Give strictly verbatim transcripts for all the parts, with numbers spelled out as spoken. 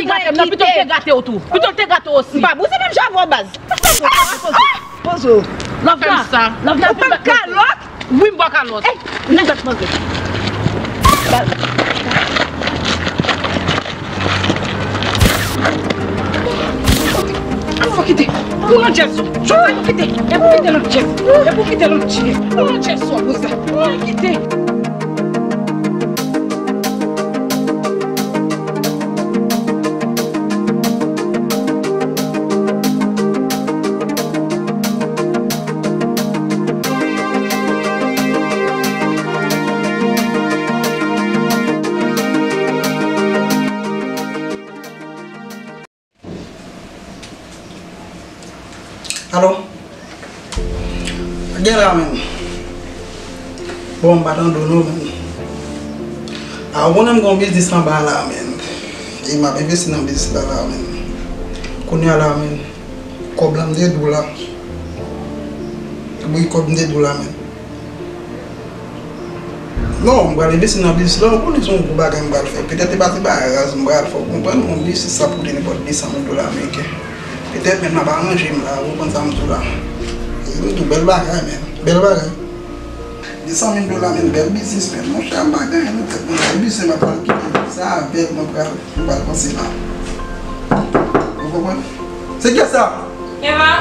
Li gate m nan, pito l te gate w tou. Pito l te gate w osi. M pa bouzen menm jan avè w, baz. Poze w. Love la. Love la, ou pa kalòt? Wi, m bò kalòt. Ey, nèg la t manke. Al fò kite. Ou nan djèz ou. Chofè pou kite. E pou kite nan djèz. E pou kite nan djèz. Ou nan djèz ou, Rosa. Ou kite. Alo? Gen la, menm. Bon, m pa tande w non, menm. A, ou konnen m gen yon biznis anba la, menm. E m ap envesti nan biznis la, la, menm. Kounye a la, menm. Kòb la m te di w la. Wi, kòb m te di w la, menm. Non, m pral envesti nan biznis la, ou konnen se yon gwo bagay m pral fè. Petèt e pa ti bagay raz m pral fè, ou konprann? Yon biznis sa pote nenpòt de san mil dola ameriken. Petèt menm l ap aranje m la, ou konprann sa m di w la. E m di w bèl bagay, menm. Bèl bagay. De san mil dola, menm, bèl biznis, menm. Monchè, m pa gen anyen nan tèt mwen. Bèl biznis, m ap pral kite sa avèk mwen pral, m pral panse la. Ou konprann? Se kiyès sa? Eva.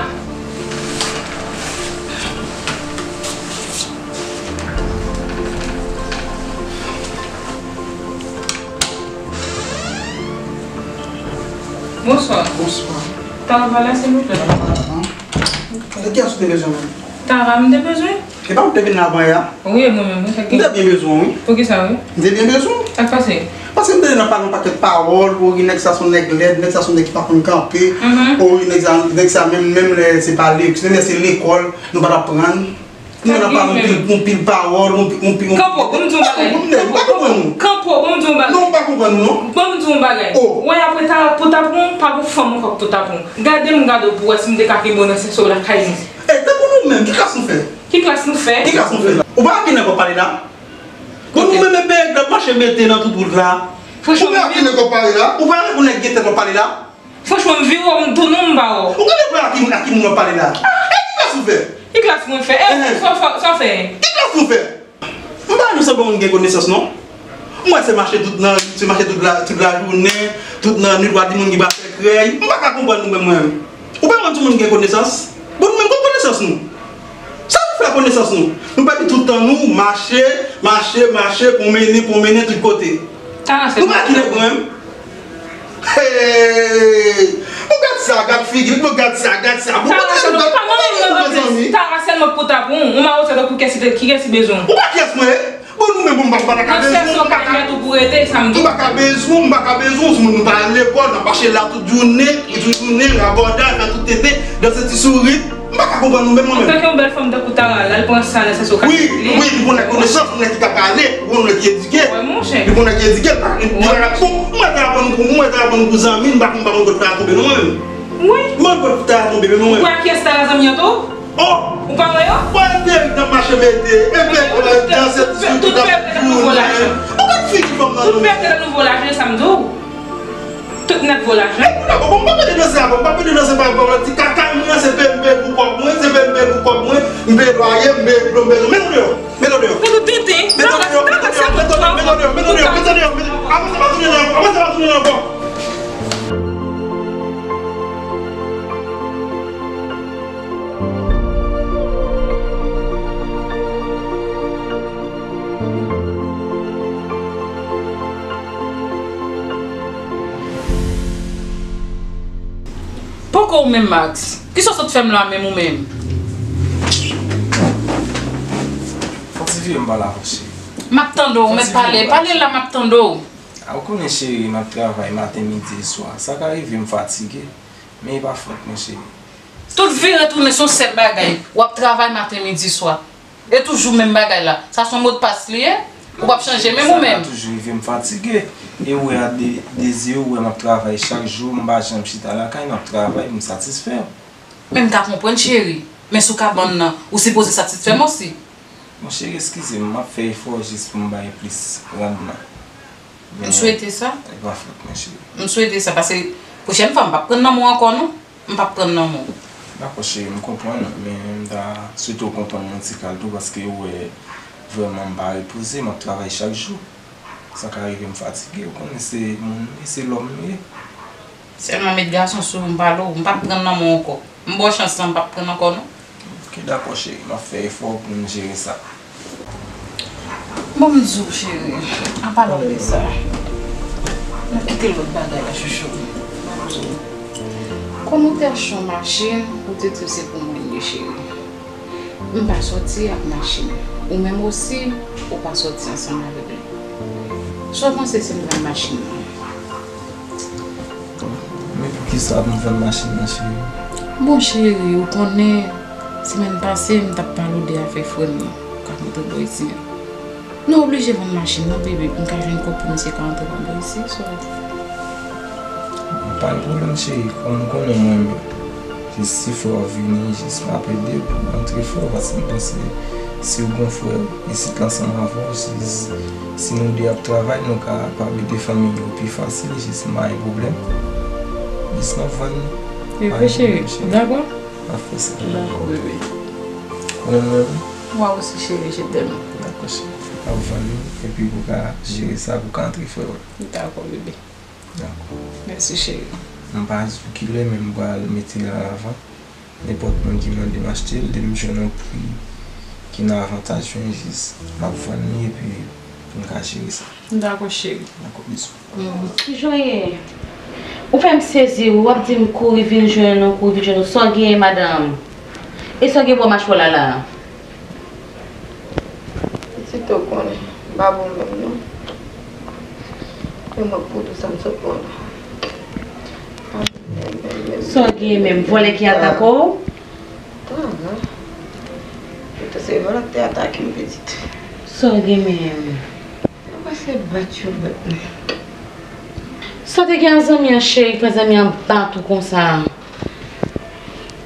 Bonswa. Bonswa. Tara pa la, silvouplè? Tara pa la, non. Se kiyès ou te bezwen menm? Tara, m te bezwen. E pa ou te vin la avan yè a? Wi, e mwen menm, wi, sa ki. M te byen bezwen w, wi. Poukisa, wi? M te byen bezwen w. Sa k pase? Paske m tande n ap pale yon pakèt pawòl, pou nèg sa se yon nèg lèd, nèg sa se yon nèg ki pa konn kanpe. Mhm. O, nèg sa, nèg sa menm, menm lè se pale, menm lè se lekòl, nou pa t ap pran l. Nou t ap pale yon pil, yon pil pawòl, yon pil, yon pil, yon pil. Kanpo, ban m di w yon bagay. Kanpo, ban m di w yon bagay. Non, ou pa konprann ou, non. Ban m di w yon bagay. O. Wè, apre ta, pou ta pran, pa pou fanm ankò pou ta pran. Gade m, gade w pou wè si m te ka kenbe w nan sèso lakay mwen. E, tankou nou menm, ki klas nou fè? Ki klas nou fè? Ki klas nou fè la? Ou pa wè ki nèg w ap pale la? Bon, nou menm, e, nèg k ap mache mete nan tout wout la. Ou pa wè ki nèg w ap pale la? Ou pa wè ki nèg gen tèt w ap pale la? Franchman, m vire w, m tounen w, m pa wè w. Ou genlè wè a ki, a ki moun w ap pale la? E, ki klas ou fè? Ki klas mwen fè? E, sa w fè, sa w fè? Ki klas ou fè? M pa nou sanble moun gen konesans, non. M wè se mache tout nan, se mache tout la, tout lajounen, tout nan nwit, w a di moun ki pa fè krèy. M pa ka konprann nou menm, mwen menm. Ou pa konn sou moun gen konesans? Bon, nou menm, kot konesans nou? Sa nou fè ak konesans nou? Nou pèdi tout tan nou, mache, mache, mache, pwonmennen, pwonmennen tout kote. Nou pa ki nèg, mwen menm. Hey! Bon, gad sa, gad figi l, bon, gad sa, gad sa. Bon, Tara sèlman, pa mwen menm nan mezanmi. Tara sèlman pou ta pran w, ou mawotè tankou kiyès ki kiyès ki bezwen w. Ou pa kiyès mwen ye? Bon, nou menm, bon, m pa, m pa ta ka bezwen w, m pa ka. Nan sèso ka mèt ou pou rete, sa m di w. M pa ka bezwen w, m pa ka bezwen w, sou moun nou pa al lekòl, n ap mache la tout jounen, tout jounen, rabòday, fè tout tenten, danse ti sourit. M pa ka konprann nou menm, mwen menm. Antanke yon bèl fanm tankou Tara, l al pran sa nan sèso ka. Wi, wi, li pou nèg konesans, pou nèg ki ka pale, pou nèg ki edike. Wè, monchè. Li pou nèg ki edike, li pa ka, bon, mwen te aprann pou, mwen te aprann pou zanmi, m pa konn, m pa konn kot Tara tonbe non, mwen menm. Wi. M pa konn kot Tara tonbe, mwen menm. Ou pa kiyès Tara zanmi an tou? Oh! Ou pa wè yo? Wè, perik nan mache mete, e pe, danse, tout pèp nan nouvo lajan. Ou gad figi fanm nan non. Tout pèp nan nouvo lajan, sa m di w. Tout nèt vo lajan. E pou dakò, bon, m pa pede danse avè w, m pa pede danse pa, pa, pa, ti kaka mwen, se pe, m pe pou kòb mwen, se pe, m pe pou kòb mwen, m pe lwaye, m pe plonbe, mete w deyò, mete w deyò. Mete w tenten. Mete w deyò, mete w deyò, mete w deyò, mete w deyò, mete w deyò, mete w deyò, mete w deyò, avanse pa tounen nan, avanse pa tounen nan ankò. Poko ou menm, Max. Kisa w sot fè m la menm ou menm? Fò ti vire m pa la, monchè. M ap tande w, ou mèt pale. Pale la, m ap tande w. A, ou konnen, cheri, m ap travay maten, midi, swa. Sa ka rive m fatige, men e pa fòt mwen, cheri. Tout vire tounen se yon sèl bagay. W ap travay maten, midi, swa. E toujou menm bagay la. Sa se yon modpas li ye? Ou p ap chanje menm ou menm? Sa ka toujou rive m fatige. E ou wè a de, de zye ou wè m ap travay chak jou, m pa janm chita lakay, m ap travay pou m satisfè w. Men m ka konprann, cheri. Men si w ka ban m nan, ou sipoze satisfè m osi. Bon, cheri, eskize m, m ap fè efò jis pou m bay plis randman. M swete sa. E pa fòt mwen, cheri. M swete sa, paske pwochèn fwa, m p ap pran nan men w ankò, non. M p ap pran nan men w. Dakò, cheri, m konprann, men m ta swete w konprann mwen ti kal tou, paske ou wè, vrèman, m pa repoze, m ap travay chak jou. Sa ka rive m fatige, ou konnen se moun m ye, se lòm m ye. Sèlman met gason sou ou, m pale w, m p ap pran nan men w ankò. M ba w chans lan, m p ap pran ankò, non. Ok, dakò, cheri, m ap fè efò pou m jere sa. Bon, m di w, cheri, an palan de sa, nou kite lòt bagay la, chouchou. M ap di w, kòm ou te achte yon machin, ou te di w se pou mwen l ye, cheri. M pa sòti ak machin. Ou menm osi, ou pa sòti ansanm avèk li. Sa w panse si m vann machin nan? Men poukisa pou m vann machin nan, cheri? Bon, cheri, ou konnen, semèn pase, m t ap pale w de afè frè m nan, k ap antre bò isi an. Nou oblije vann machin nan, bebe, pou n ka jwenn kòb pou misye ka antre pa bò isi, so. Pa gen pwoblèm, cheri. Kòm ou konnen mwen menm, jis si frè w vini, jis m ap ede w pou antre frè w, paske m panse si w gen yon frè isit ansanm avè w, jis si nou de ap travay, nou kapab ede fanmi yo pi fasil, jis m pa gen pwoblèm. Jis m ap vann. E vre, cheri. Dakò? N ap fè sa. Dakò, bebe. Ou renmen mwen? Mwen osi, cheri, je t'aime. Dakò, cheri. N ap vann li, epi pou ka jere sa, pou ka antre frè w. Dakò, bebe. Dakò. Mèsi, cheri. M pa di w kilè, men m pral mete l alavan. Nenpòt moun ki mande m achte l, depi m jwenn yon pri ki nan avantaj mwen, jis m ap vann li, epi pou n ka jere sa. Dakò, cheri. Dakò, bizou. Ki jan w ye? Ou fè m sezi, wi, w ap di m kouri vin jwenn ou, kouri vin jwenn ou. Sa w genyen, madanm? E sa w gen bò machwè w la la a? Pitit, ou konnen, m pa bon menm non. E mwen k pou tout sa m sot pran la. Sa w gen menm? Vòlè ki atake w? Tan, non. Pito se vòlè k te atake m, pitit. Sa w gen menm? Yo prèske bat yo bat mwen. Sa w te gen ak zanmi an, cheri, k fè zanmi an bat ou konsa?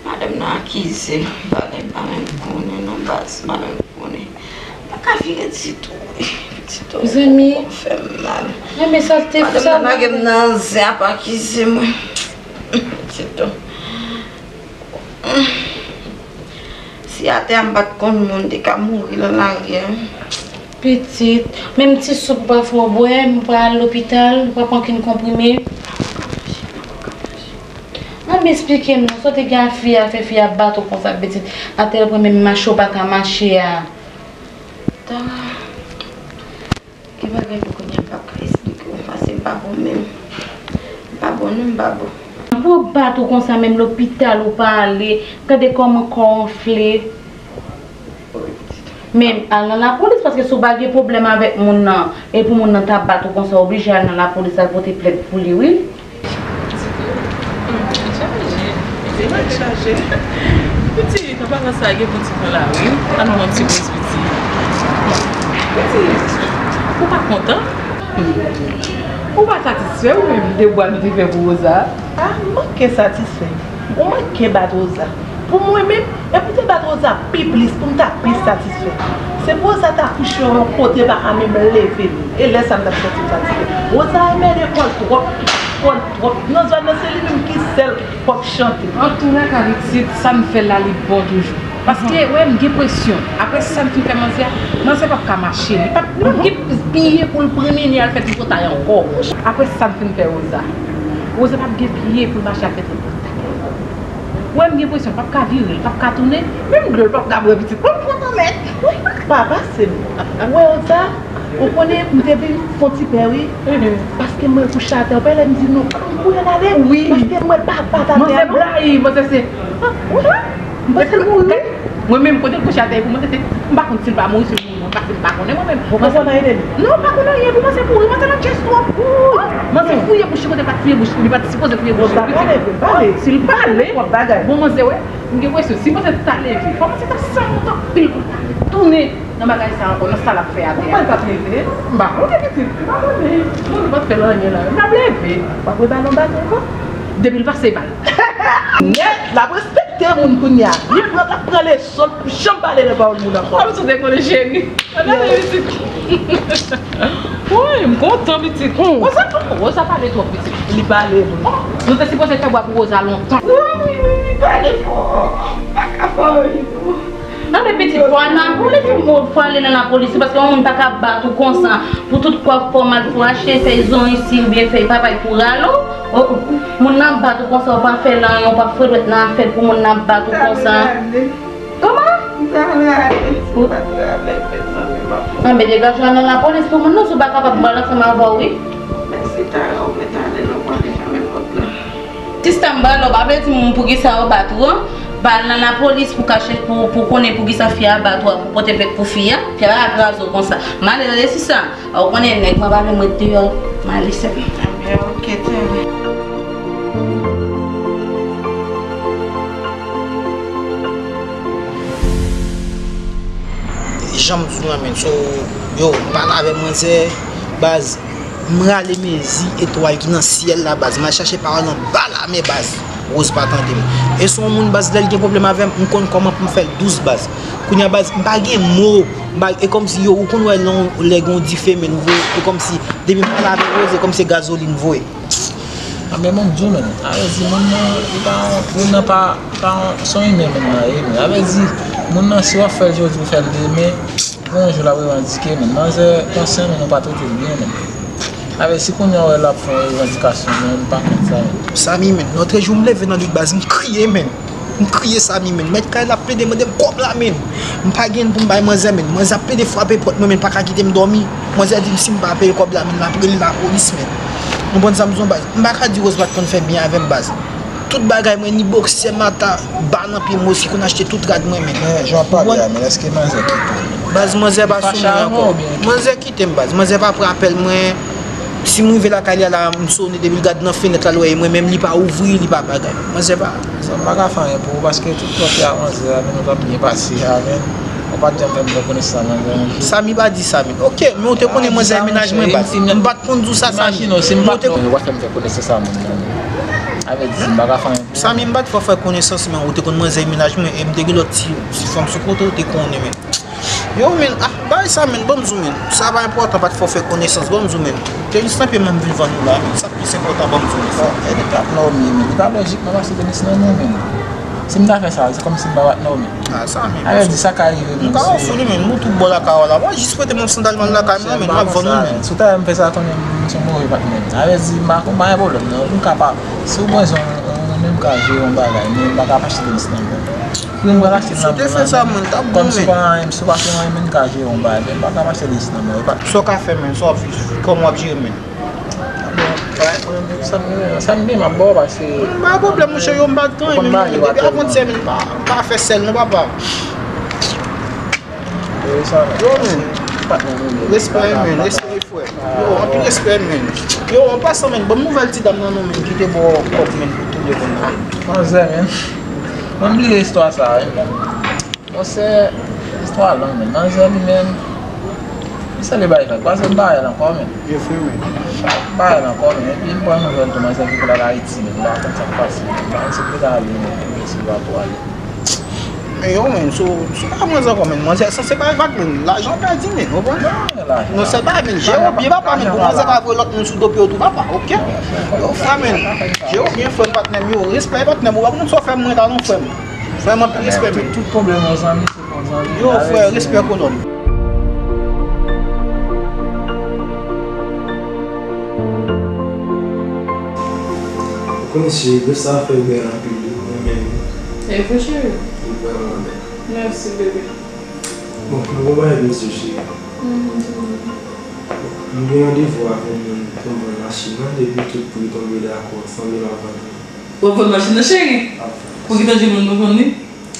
Madanm nan akize m. Bagay m pa menm konnen non, baz, m pa menm konnen. M pa ka vire ditou. Ditou. Zanmi. Fè m mal. Renmen sa l te fè. Madanm nan lage m nan zen ap akize mwen. Ditou. Si atè a m pa t konn moun, m te ka mouri nan lari a. Pitit, menm ti soup ou pa fè w bwè, m pa al lopital, ou pa pran okenn konprime. Manmi, esplike m non, sa w te gen ak fi a, fè fi a bat ou konsa, pitit, atè l pran menm mache w pa ka mache a. Tara. Gen bagay pou kounye a m p ap ka esplike w, paske m pa bon menm. M pa bon non, m pa bon. Pou yo bat ou konsa menm lopital ou pa ale, gade kòman kò w anfle. Men al nan lapolis, paske si w pa gen pwoblèm avèk moun nan, e pou moun nan ta bat ou konsa, w oblije al nan lapolis al pote plent pou li, wi. Pitit, hmm, li chaje. Li chaje. Pitit, an palan sa, gen bon ti pran la, wi. Ann pran yon ti poz, pitit. Pitit, ou pa kontan? Ou pa satisfè, ou menm, de bwa nou te fè pou Rosa? A, m manke satisfè. Ou manke bat Rosa. Pou mwen menm, epi w te bat Rosa pi plis, pou m ta plis satisfè. Se pou Rosa ta kouche yon kote, pa ka menm leve li. E lè sa a m t ap santi m satisfè. Rosa renmen lekòl twòp, lekòl twòp. Nan zòn nan, se li menm ki sèl k ap chante. Antoulèka, pitit, sa m fè la, li bon toujou. Paske, wè, m gen presyon. Apre sa m fin fè manzè a, manzè p ap ka mache. Li p ap, li p ap gen pye pou l pran mennen al fè tripotay ankò. Apre sa m fin fè Rosa. Rosa p ap gen pye pou l mache al fè tripotay. Wè, m gen presyon, l p ap ka vire, l p ap ka tounen, menm dlo l p ap ka bwè, pitit. Mwen m kontan nèt. Wi, pa pase m. Ou wè, Rosa, ou konnen m te vin fè yon ti pè, wi. Paske m wè l kouche atè, ou pa wè lè m di nou, kouri n ale. Wi. Paske m wè l pa bat atè a, non. Manzè blayi, manzè se, wi. Manzè mouri. Mwen menm, kote l kouche atè, pou mwen, se te, m pa konn si l pa mouri, si l mouri, mwen, paske m pa konnen, mwen menm. Ou pa konn anyen de li? Non, m pa konn anyen, pou mwen, se mouri, mwen, se nan chest twòp. Mwen, se fouye bouch li, kote l pa t fouye bouch li, li pa t sipoze fouye bouch li. Bon, sa pale, pale. Si l pale, bon, mwen, se, wè, m gen presyon, si mwen, se ta leve, fò mwen, se ta sanwont anpil, pou l ta tounen nan bagay sa ankò, nan sa l ap fè atè a. Poukwa l pa t leve? M pa konnen, pitit, m pa konnen. Moun pa t fè l anyen la, m t ap leve. W ap rebalon baton ankò? Depi l pase, bal. Nèt, l ap respekte. De moun kounye a. Li pran, l ap pran leson, l p janm pale nan pawòl moun ankò. Kòm si w te konnen cheri. Ann ale pitit. Woy, m kontan pitit. Hmm. Rosa, Rosa pale twòp pitit. Li pale vre. Oh, nou te sipoze fè bwa pou Rosa lontan. Wi, wi, wi, wi, pale fò. Pa ka pale fò. Nan men pitit, fò al nan lapolis, fò ale nan lapolis, paske yon moun pa ka bat ou konsa. Pou tout kòb fò mal, fò achte fèy zonyon isi oubyen fèy papay pou rale w. Oh, oh. Moun nan ap bat ou konsa, ou pa fè l anyen, ou pa fè dwèt nan afè pou moun nan ap bat ou konsa. Kòman? Anben, degaje w al nan lapolis pou moun nan, si w pa kapab, m pral ansanm avè w, wi. Mèsi, Tara, ou mèt ale, non, pou ale fèmen pòt la. Sista, m pral la, w pa vle di m poukisa yo bat ou an? Ba al nan lapolis pou kache, pou, pou konnen poukisa fi a bat ou a, pou pote plent pou fi a. Fi a pa ka kraze w konsa. M ale tande sista. A, ou konnen nèg mwen pa menm ret deyò. M ale sèm. Ebyen, oke, tande. Jan m di w lan, menn, so, yo, m pale avè manzè, baz, m rale mezi etwal ki nan syèl la, baz, m al chache pawòl anba lamè, baz, Rose pa tande m. E se yon moun, baz, lè l gen pwoblèm avè m, m konn kòman pou m fè l dous, baz. Kounye a, baz, m pa gen mo, m pa, e kòmsi yo, ou konn wè lè, lè gen yon dife, menn, vre, e kòmsi, depi m pale avè Rose, e kòmsi se gazolin voye. Anben, bon, m di w, menn. A vle di, moun nan, li pa, moun nan pa, pa, se yon imen moun nan ye, menn. A vle di, moun nan, si w ap fè l jodi, ou fè l demen, gen yon jou l ap revandike, menn. Manzè konsyan, menn, ou pa trete l byen, menn. A vle di, si kounye a w wè l ap fè yon revandikasyon, menn, m pa konn sa, menn. Samy, menn, lòtrejou, m leve nan nuit, baz, m kriye, menn. M kriye Samy, menn. Mèt kay la ap plede mande m kòb la, menn. M pa gen pou m bay manzè, menn. Manzè ap plede frape pòt mwen, menn, pa ka kite m dòmi. Manzè di m si m pa peye kòb la, menn, l ap rele lapolis, menn. Ou konprann sa m di w, baz? M pa ka di Rose pa t konn fè byen avè m, baz. Tout bagay mwen, ni boksè, mata, ba nan pye m, Rose ki konn achte tout rad mwen, menn. Men, jan w ap pale a, menn, èske manzè kite w, menn? Baz, manzè pa sou mwen ankò. Manzè kite m, baz. Manzè pa pran apèl mwen. Si m rive lakay li a la, m sone, depi l gad nan fenèt la, l wè e mwen menm, li pa ouvri, li pa bagay. Manzè pa. Sa m pa ka fè anyen pou ou, paske tout lòt la, manzè a, menn, nou t ap byen pase a, menn. Ou pa t janm fè m fè konesans ak manzè a, menn. Samy, pa di sa, menn. Oke, men ou te konnen manzè e mennaj mwen, baz. M pa t konn di w sa, Samy. Imajine w, si m pa t, ou pa t fè m fè konesans ak moun nan, menn. A vle di, m pa ka fè anyen pou ou. Samy, m pa t fè w fè konesans, men ou te konn manzè e mennaj mwen, e m te gen lòt ti, ti fanm sou kote, ou te konnen, menn. Yo, menn, ah, bagay sa, menn, ban m di w, menn. Sa pa enpòtan, pa t fè w fè konesans, ban m di w, menn. Tenis nan pye m, m vin vann ou la, menn. Sa k plis enpòtan, ban m di w, menn. Bon, e li t ap nòme, menn. Li pa lojik, mwen pase tenis nan men w, menn. Si m ta fè sa, se kòmsi m pa t nòme. Ah, sa, menn. A vle di, sa ka rive, menn. M ka ofri w li, menn. M tou bò lakay ou la. Mwen jis prete m yon sandal m al lakay mwen, menn. M ap vann ou, menn. Si w ta wè m fè sa, konnen m se yon move patnè, menn. A vle di, m pa, m pa gen pwoblèm, non. M ka pa, si w bezwen, ou menm ka jere yon bagay, men m pa ka achte tenis nan men w. Pou m pral achte l nan men w la, menn. Si w te fè sa, menn, t ap bon, menn. Kòm si w pa anyen, si w pa fè anyen, menn, ka jere yon bagay, men m pa ka achte tenis nan men w. Sa w ka fè, menn, sa w ap, kòman w ap jere, menn? Sa m gen, sa m gen, m ap ba w, paske m pa gen pwoblèm, monchè, yo, m pa t gen anyen, menn, depi avantyè, menn, pa, pa fè sèl, non, papa. Yo, menn. Respè, menn, respè. Yo, anpil respè, menn. Yo, an pasan, menn, ban m nouvèl ti dam nan non, menn, ki te ba w kòb, menn, pou touye moun nan. Manzè, menn. Mwen bliye istwa sa a, wi. Bon, se istwa long, menn. Manzè li menm, li sele bay vag. Paske m pa wè l ankò, menn. Yo fè, menn. M pa wè l ankò, menn. Epi m pran nouvèl tou, manzè ki pral Ayiti, menn. M pa konn sa k pase, menn. M pa konn si l pral ale, menn, oubyen si l pa tou ale. Men yo, menn, sou, sou pa manzè ankò, menn. Manzè sanse bay vag, menn. Lajan pèdi, menn. Ou konprann? Non, se pa, menn. Jere w byen, papa, menn. Pou manzè pa voye lòt moun sou do pye w tou, papa. Oke? Yo, frè, menn. Jere w byen, frè m, patnè m, yo. Respè, patnè m. Ou pa konn sa w fè m, mwen, talon, frè m. Frè m, anpil respè, menn. Tout, tout pwoblèm, yon zanmi, se yon zanmi. Yo, frè, respè, kolòn. Ou konnen, cheri, bèf sa fè bèl anpil, wi, mwen menm. E vre, cheri? Li vrèman bèl. Mèsi, bebe. Bon, nou gon bagay pou di w, cheri. Mhm, di m. M gen randevou ak yon moun pou m vann machin nan, depi tout pri tonbe dakò, san dola m vann li. W ap vann machin nan, cheri? Pou ki tan jounen nou vann li?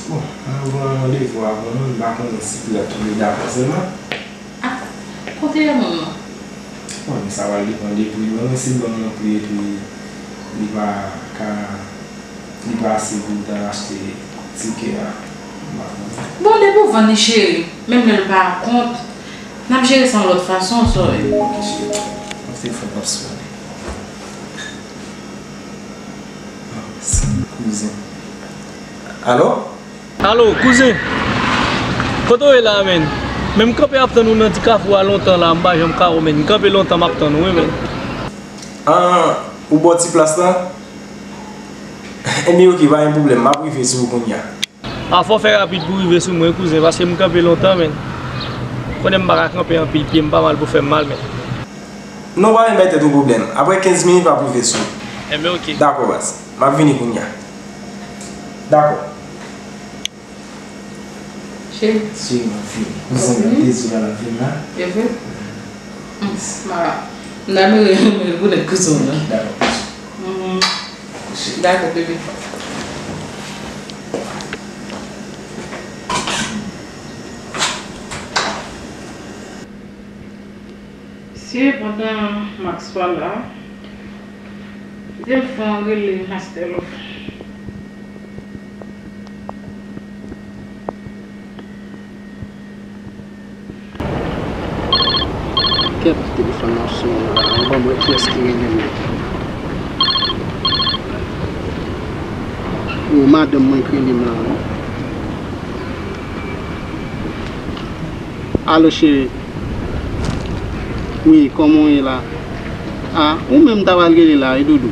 Bon, mwen gen yon randevou ak yon moun, m pa konnen si pri ap tonbe dakò sèlman. Ah, kote moun nan? Bon, men sa pral depann de pri, men mwen si l ban m yon pri epi li pa ka, li pa ase pou m ta achte tikè a, m pa konnen. Bon, depi w vann li, cheri, menm lè l pa kont, n ap jere sa yon lòt fason, sòy. Ok, cheri. Mwen telefòn p ap sonnen. Kouzen. Alo? Alo, kouzen. Kote w ye la, menn? Men m kanpe ap tann ou nan ti kafou a lontan la, m pa janm ka wè w, menn. M kanpe lontan, m ap tann ou, wi, menn. Ah, ou bò ti plas la? Ebyen, oke, pa gen pwoblèm, m ap rive sou ou kounye a. A, fò w fè rapid pou w rive sou mwen, kouzen, paske m kanpe lontan, menn. Konnen m pa ka kanpe anpil, pye m pa mal pou fè m mal, menn. Non, pa gen bay tèt ou pwoblèm. Apre kenz minit, m ap rive sou ou. Enben, oke. Dakò, baz. M ap vini kounye a. Dakò. Cheri. Cheri, m ap vini. Kouzen m ap dezi la, l ap vin la. E vre? Hmm, mara. M nan mele, mele pou nèg kouzen w nan. Dakò. Hmm. Dakò, bebe. Sye, pandan Max pa la, di l fè yon rele Master Love. Kèt, telefòn nan ap sonnen la. Ann ban m wè kiyès ki rele m. O, madanm mwen k rele m la, wi. Alo, cheri. Wi, kòman w ye la? A, ou menm m ta pral rele la, wi, doudou.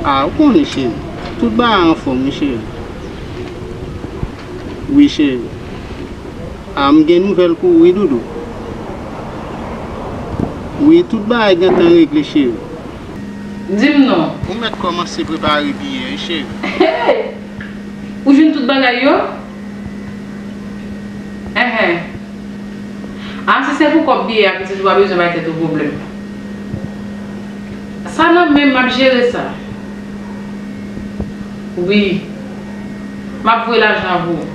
A, ou konnen, cheri. Tout bagay anfòm, wi, cheri. Wi, cheri. A, m gen nouvèl pou ou, wi, doudou. Wi, tout bagay gentan regle, cheri. Di m non. Ou mèt kòmanse prepare biyè, wi, cheri. Hey! Ou jwenn tout bagay yo? Enhen. A, si se pou kòb biyè a, pitit, ou pa bezwen bay tèt ou pwoblèm. Sa nan men m, m ap jere sa. Wi. M ap voye lajan an pou ou.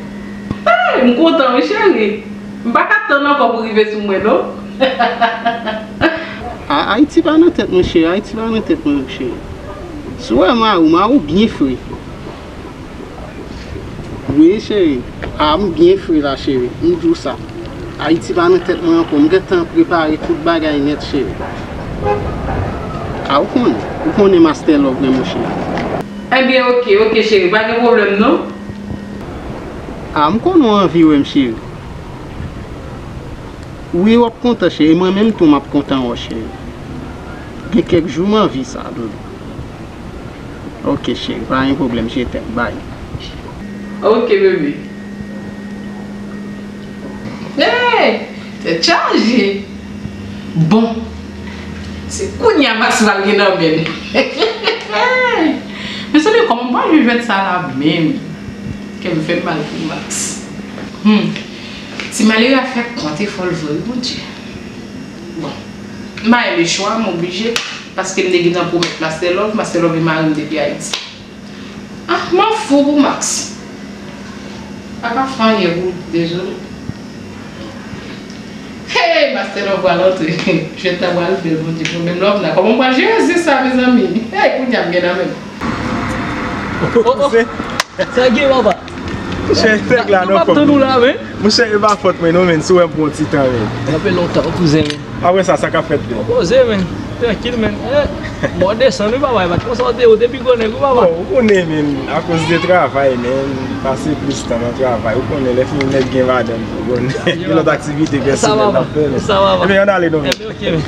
Hey, m kontan, wi, cheri. M pa ka tann ankò pou rive sou mwen, non. A, Ayiti pa nan tèt mwen, cheri. Ayiti pa nan tèt mwen, cheri. Si w wè mari w, mari w byen fre. Wi, cheri. A, m byen fre la, cheri. M di w sa. Ayiti pa nan tèt mwen ankò. M gentan prepare tout bagay nèt, cheri. A, ou konnen. Ou konnen Master Love renmen w, cheri. Ebyen, oke, oke, cheri. Pa gen pwoblèm, non. A, m konnen w anvi wè m, cheri. Wi, w ap kontan, cheri. Mwen menm tou, m ap kontan wè w, cheri. Gen kèk jou m anvi sa, doudou. Oke, cheri, pa gen pwoblèm, je t'aime, bye. Oke, bebe. Hey! Tèt chaje. Bon. Se kounye a Max pral gen nan men l. Mezanmi, kòman m pral jwe jwèt sa la menm? Kè m fè m mal pou Max. Hmm. Ti malere a fè kont efò l vre, wi, Bondye. Bon. M pa gen lechwa, m oblije, paske m te gentan pwomèt Master Love, Master Love e mari m depi Ayiti. Ah, m an fou pou Max. Pa ka fè anyen pou ou, dezole. Hey, Master Love pral antre. Jwèt la pral bèl, Bondye, pou menm Love la. Kòman m pral jere zen sa, mezanmi? Hey, kounye a m gen nan men m. Oh, oh. Sa gen, papa? Monchè, nèg la nan fòm. M ap tann ou la, men. Monchè, e pa fòt mwen non, men, si w wè m pran yon ti tan, men. Kanpe lontan, kouzen, men. Apre sa, sa k ap fèt, men? Poze, men. Trankil, men. Eh, mò desann, wi, papa, e pa t konsa w te ye, w te pi gwo nèg, wi, papa. Bon, ou konnen, men, akoz de travay, men, pase plis tan nan travay. Ou konnen, lè fini nèg gen madanm, ou konnen. Gen lòt aktivite pèsonèl n ap fè, men. Sa va, papa. Ebyen, ann ale non, men. Ebyen, oke, men.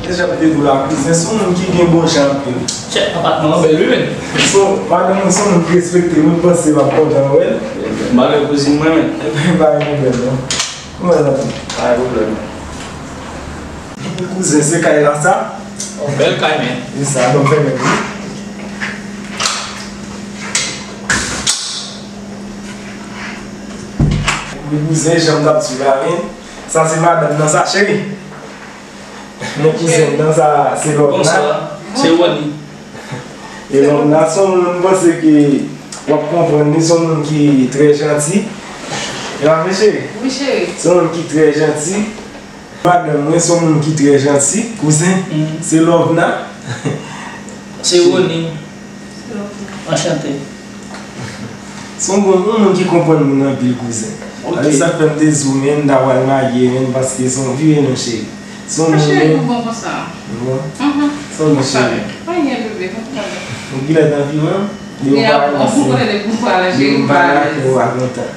E jan m te di w la, kouzen se yon moun ki gen bon jan anpil. Chè, apatman an bèl, wi, men. So, madanm mwen se yon moun ki respekte m, mwen panse m ap kontan wè l. Mwen lè kouzin mwen, men. Ebyen, pa gen pwoblèm, non. Kòman l ap ye? Pa gen pwoblèm. Kouzen, se kay la, sa? Yon bèl kay, men. E sa, bon, fèmen tou. Wi, kouzen, jan m t ap di w la, men. Sa se madanm nan sa, cheri. Men kouzen nan sa, se Love la. Bonswa, se Rony. E Love la, se yon moun m panse ke w ap konprann li, se yon moun ki trè janti. E pa vre, cheri? Wi, cheri. Se yon moun ki trè janti. Madanm mwen, se yon moun ki trè janti, kouzen. Mm. Se Love la. Se Rony. Anchante. Se yon bon, yon moun ki konprann moun anpil, kouzen. Ok. Alò, sa k fè m te di w, men, m ta pral marye, men, paske se yon vire non, cheri. Se yon moun, men. Cheri, nou bon konsa. Nou bon? Mhm. Se yon bon, cheri. Pa gen Ou genlè t anvi wè m? Depi w pa renmen se, depi m pa lage, ou pa kontan.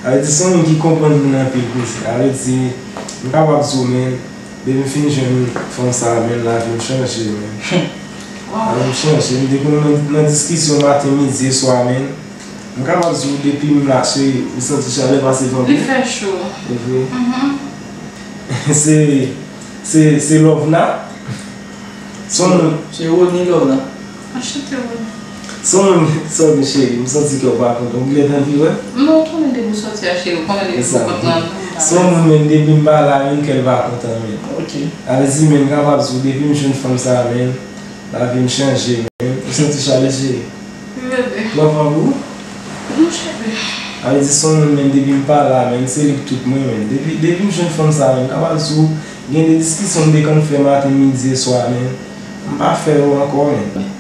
Sa vle di se yon moun ki konprann moun anpil koze. Sa vle di, m kapab di w, men, depi m fin jwenn fanm sa a, men, lavi m chanje, men. Lavi m chanje. M te konn nan, nan diskisyon maten, midi e swa, men. M kapab di w depi m la, cheri, ou santi chalè pase vann. Li fè cho. Se vre. Se, se, se Lovna. Se yon moun. Se Rony Lovna. Anchante, Rony. Se yon moun, sòti cheri, m santi kè w pa kontan. Ou genlè t anvi wè? Non, ou konnen depi w sòti a, cheri, ou konnen depi w kontan. Se yon moun menm depi m pa la, menm kè l pa kontan, menm. Ok. Sa vle di, menm kapab di w depi m jwenn fanm sa a, menm, lavi m chanje, menm. Ou santi chalè, cheri? Wi, bebe. Ou anfòm ou? Non, cheri. Sa vle di se yon moun menm depi m pa la, menm se li k tout mwen, menm. Depi, depi m jwenn fanm sa, menm, kapab di w, gen de diskisyon m te konn fè maten, midi e swa, menm. M pa fè yo ankò, menm.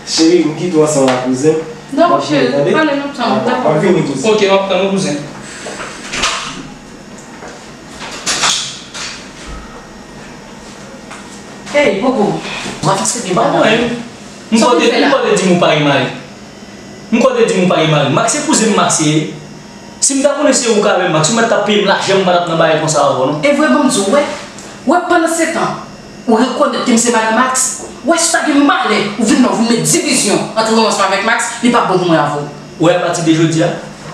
Cheri, m kite w ansanm ak kouzen m. Dakò, cheri, pale, m ap tann ou, dakò. M ap vini, kouzen. Ok, m ap tann ou, kouzen. Ey, Popo, w ap fè se byen pa mwen. M kwè w te, m kwè w te di m ou pa gen mari. M kwè w te di m ou pa gen mari. Max se kouzen m, Max ye. Si m ta konnen se ou k avè Max, ou mèt t ap peye m lajan, m pa t ap nan bagay konsa avè w, non. E vre, ban m di w, wè. Wè, pandan se tan, ou rekonèt ke m se madan Max. Wè, si w ta gen malè, ou vin la, ou vin met divizyon ant ou menm ansanm avèk Max, li p ap bon pou mwen avè w. Ou wè, apati de jodi a,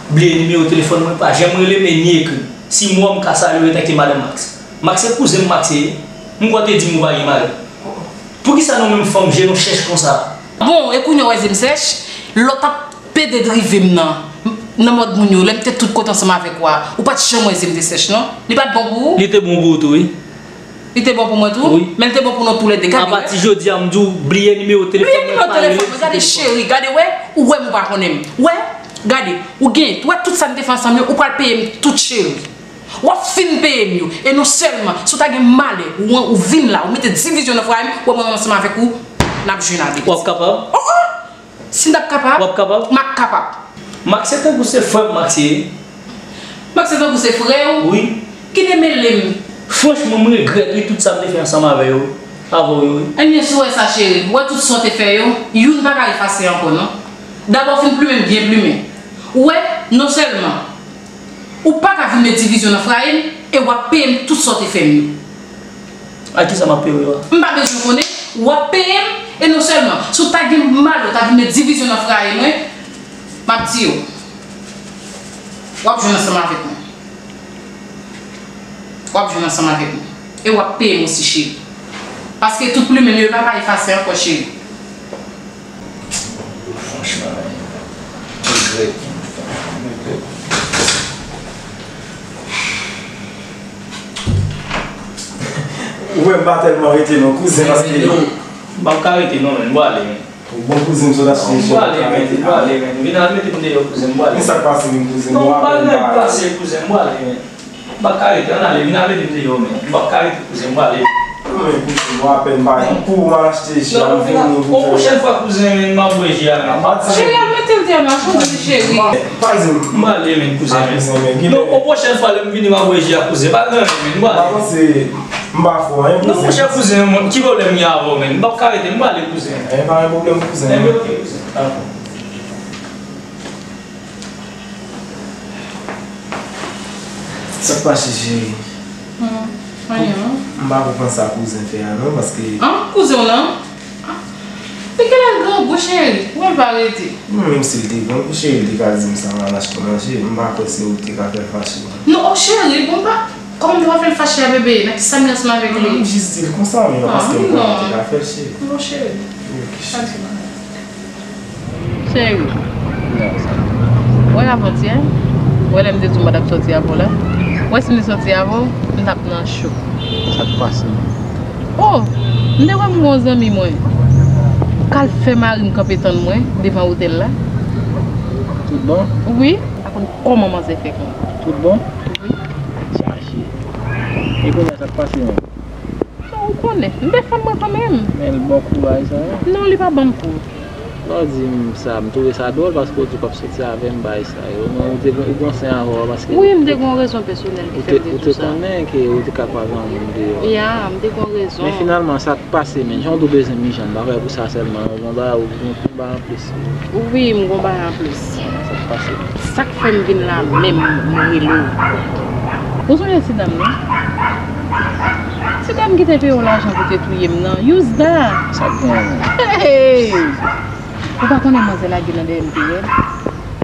bliye nimewo telefòn mwen, pa janm rele m e ni ekri m. Si m wè w, m ka salye w etanke madan Max. Max se kouzen m, Max ye. M kwè w te di m ou pa gen mari. Poukisa nou menm fanm je nou chèch konsa? Bon, e kounye a w wè je m sèch, lè w t ap pede drive m nan, nan mòd moun yo, lè m te tout kote ansanm avèk ou a, ou pa t janm wè je m te sèch, non? Li pa t bon pou ou? Li te bon pou ou tou, wi. Li te bon pou mwen tou? Wi. Men li te bon pou nou toulède. Gade, wè. Apati jodi a, m di w, bliye nimewo telefòn mwen, pa rele m. Bliye nimewo telefòn mwen, gade, cheri, gade, wè, ou wè m ou pa konnen m. Wè, gade, ou gen, wè tout sa n te fè ansanm yo, ou pral peye m tout, cheri. W ap fin peye m yo. E non sèlman, si w ta gen malè, ou, ou vin la, ou mete divizyon nan fwaye m, ou wè mwen ansanm avèk ou, n ap jwenn a de piti. W ap kapab? Oh, oh! Si m t ap kapab, w ap kapab? M ap kapab. Max se tankou se frè m, Max ye. Max se tankou se frè w? Wi. Kite mele m. Franchman, m regrèt, wi, tout sa m te fè ansanm avè yo, avè w yo, wi. Ebyen, si w wè sa, cheri, w wè tout sa w te fè yo, youn pa ka efase ankò, non. Dabò, w fin plimen m byen plimen. Ou wè, non sèlman, ou pa ka vin met divizyon nan fwaye m e w ap peye m tout sa w te fè m yo. A kisa m ap peye w yo a? M pa bezwen konnen, w ap peye m, e non sèlman, si w ta gen malè w ta vin met divizyon nan fwaye mwen, m ap di w, w ap jwenn ansanm avèk mwen. W ap jwenn ansanm avèk mwen. E w ap peye m osi, cheri. Paske tout plimen m yo, yo pa ka efase ankò, cheri. Franchman, regrèt. Ou wè, m pa tèlman rete non, kouzen, paske... M p ap ka rete non, men, m pral ale, men. Ou bon kouzen m, sot achte... Non, m pral ale, men, m pral ale, men. Vin al mete m deyò, kouzen, m pral ale. Men sa k pase menm, kouzen? Non, m pa gen anyen k pase, kouzen, m pral ale, men. M p ap ka rete, ann ale, vin al mete m deyò, men. M p ap ka rete, kouzen, m pral ale. Non, men kouzen, bon, apèn m pa gen pou m al achte ji a, m vini pou fè. Non, yon pwochèn fwa, kouzen, men, m ap bwè ji a, men. Cheri, al mete l deyò, m ap kontan, cheri. Pa di m. M pral ale, men, kouzen, men. Non, yon pwochèn fwa, lè m vini, m ap bwè ji a, kouzen. Pa gen anyen, men, m pral ale. M pa panse, m pa fè w anyen, kouzen. Non, monchè, kouzen, ki pwoblèm m gen avè w, men? M p ap ka rete, m pral ale, kouzen. E pa gen pwoblèm, kouzen. Enben, ok, kouzen. Dakò. Sa k pase, cheri? Hmm, anyen non. M pa konprann sa kouzen fè a non, paske... An, kouzen w lan? Li genlè grangou, cheri. Ou wè l pa rete. Non, menm si l te grangou, cheri, li te ka di m sa m al achte manje. M pa kwè se ou ki te ka fè l fache. Non, o cheri, bon, pa... Kòman m te va fè l fache a, bebe? Nan kisa m ye ansanm avèk li? Non, m jis di l konsa, men non, paske m konnen w te ka fè l, cheri. Non, cheri. Ok, cheri. Pa di m anyen. Cheri. Wè avantyè, wè lè m te di w m pa t ap sòti avè w la. Wè si m te sòti avè w, m t ap nan cho. Sa k pase? Oh, m te wè m gen yon zanmi mwen k al fè mari m kanpe tann mwen devan otèl la. Tout bon? Wi. M pa konn kòman manzè fè konn. Tout bon? Wi. Chache. E kounye a sa k pase menm? Non, ou konnen, m defann mwen kanmenm. Men l ba w kouraj sa, wi. Non, li pa ban m kou. Lè w di m sa, m twouve sa dwòl paske w di w p ap soti avè m, bagay sa yo. Men ou te gen, ou gen yon sen avè w paske wi, m te gen yon rezon pèsonèl ki fè m te di w sa. Ou te konnen ke ou te ka kwaze yon moun deyò. Ya, m te gen yon rezon. Men finalman, sa k pase, men jan w di w bezwen Mijan, m pa kwè pou sa sèlman, non, yon bagay ou gen yon bagay anplis. Wi, m gen yon bagay anplis. Sa k pase? Sa k fè m vin la menm, m rele w. Ou sonje ti dam nan? Ti dam ki te peye w lajan pou te touye m nan. Yuzda! Sa k gen? Hey! Ou pa konnen manzè lage nan dèyè m te wè l?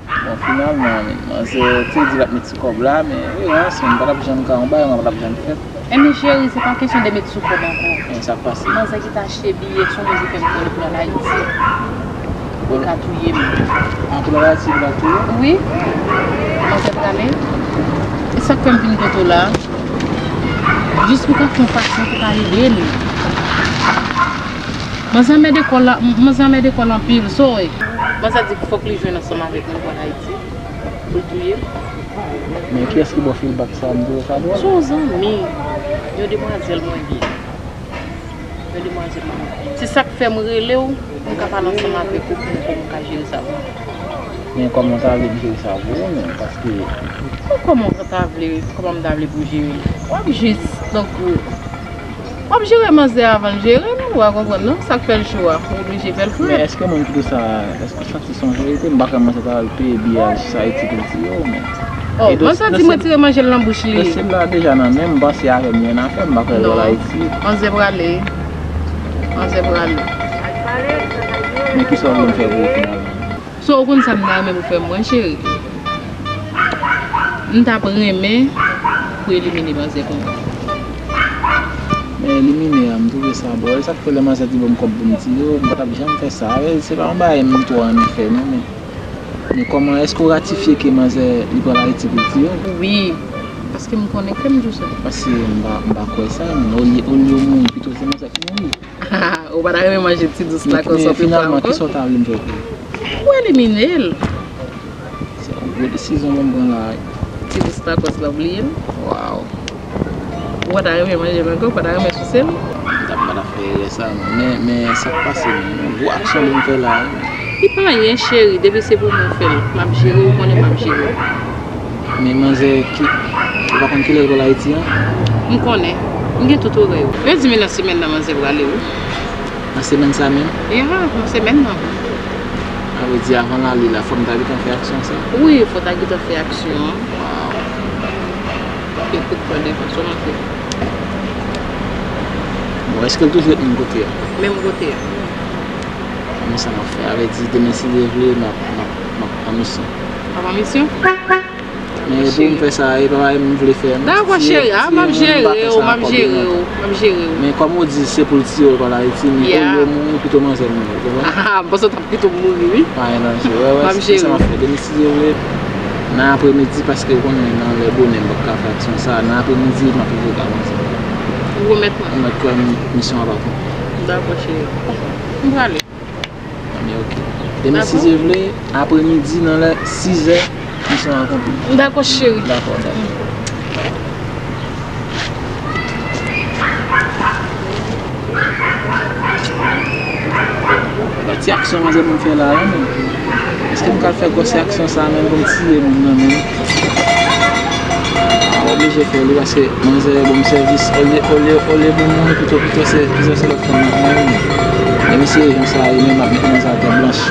Bon, finalman, manzè te di l ap met sou kòb la, men erans, men m pa t ap janm ka yon bagay, mwen pa t ap janm fèt. Ebyen, cheri, se pa kesyon de met sou kòb ankò. Men sa k pase? Manzè ki t achte biyè, sonje li fè m konnen pou l al Ayiti. Li ka touye m. Ah, pou l al Ayiti, pou l al touye w? Wi. Manzè prale. E sa k fè m vin kote w la? Jis pou w ka fè yon fason pou w ka ede m. Manzè anmède kò l la, manzè anmède kò l anpil, so. Manzè di fòk li jwenn ansanm avèk mwen pou al Ayiti. Pou l touye m. Men kiyès ki ba w feedback sa, m twouve sa dwòl. Se yon zanmi, yon demwazèl mwen gen. Yon demwazèl mwen gen. Se sa k fè m rele w, m ka pale ansanm avèk ou pou m wè kòman w ka jere sa pou mwen. Men kòman w ta vle m jere sa pou ou menm, paske. Bon, kòman w ta vle, kòman m ta vle pou w jere l? W ap jis, tankou, w ap jere manzè avan l jere m, ou pa konprann non, sa k fè l cho a, ou oblije fè l frè. Men èske moun ki di sa, èske w santi se yon verite? M pa kwè manzè ta al peye biyè al jis Ayiti pou l tiye w, men. Oh, manzè di m retire manje l nan bouch li. Dosye la deja nan men m, m panse avè m li annafè, m pa kwè l al Ayiti. Non. Manzè prale. Manzè prale. Men kisa w vle m fè pou ou finalman? So, ou konn sa m ta renmen pou fè mwen, cheri? M t ap renmen pou elimine manzè pou mwen. Men elimine a, m twouve sa dwòl. E sa k fè lè manzè di ban m kòb pou m tiye w, m pa t ap janm fè sa. Se pa yon bagay m twò renmen fè, non, men, men kòman, èske w ratifye ke manzè li pral Ayiti pou l tiye w? Wi, paske m konnen kè m di w sa. Paske m pa, m pa kwè sa, men olye, olye w mouri, pito se manzè ki mouri. Ou pa ta renmen manje ti dous la konsa. Men finalman, kisa w ta vle m fè pou ou? Ou elimine l. Se yon gwo desizyon pou m pran la wi. Ti dous la konsa, bliye l. Waw. Ou pa ta renmen manje l ankò, ou pa ta renmen souse l. M t ap mal ap fè erè sa non. Men, men sa k pase menm, yon gwo aksyon pou m fè la wi. Li pa anyen cheri, depi se pou mwen w fè l. M ap jere w, ou konnen m ap jere w. Men manzè ki, ou pa konn kilè l pral Ayiti an? M konnen. M gen tout orè yo. Yo di m nan semèn nan manzè prale wi. Nan semèn sa menm? Ya, nan semèn nan. Sa vle di avan l ale la, fò m ta gentan fè aksyon sa? Wi, fò w ta gentan fè aksyon an. Waw. Fè kout kòd enfòsyon nan fè. Bon, èske l toujou ret menm kote a? Menm kote a. Men sa m ap fè, sa vle di demen si Dye vle, m ap, m ap, m ap an misyon. W ap an misyon? Men pou m fè sa, e pa bagay m vle fè non. Dakò cheri, a m ap jere w, m ap jere w, m ap jere w. Men kòm ou di se pou l tiye w l pral Ayiti, men olye w mouri pito manzè mouri, ou konprann? Ah, m panse w t ap pito mouri wi. Pa gen danje, wè, wè, se sa m ap fè. Demen si Dye vle, nan apremidi, paske ou konnen nan lè bonè m p ap ka fè aksyon sa, nan apremidi m ap rive ka manzè. Ou remèt mwen. Ou mèt kwè m, misyon an pa pou. Dakò cheri. M prale. Anben, oke. Demen si Dye vle, apremidi nan lè sizè, misyon akonpli. Dakò cheri. Dakò, dakò. Bon, ti aksyon manzè pou m fè la, wi, men. Èske m ka fè gwòs aksyon sa menm pou m tiye moun nan menm? M oblije fè li paske manzè ban m sèvis. Olye, olye, olye pou moun, pito, pito se, pito se lòt fanm nan pran li. Demen si jan sa ye menm, m ap met manzè atè blanch.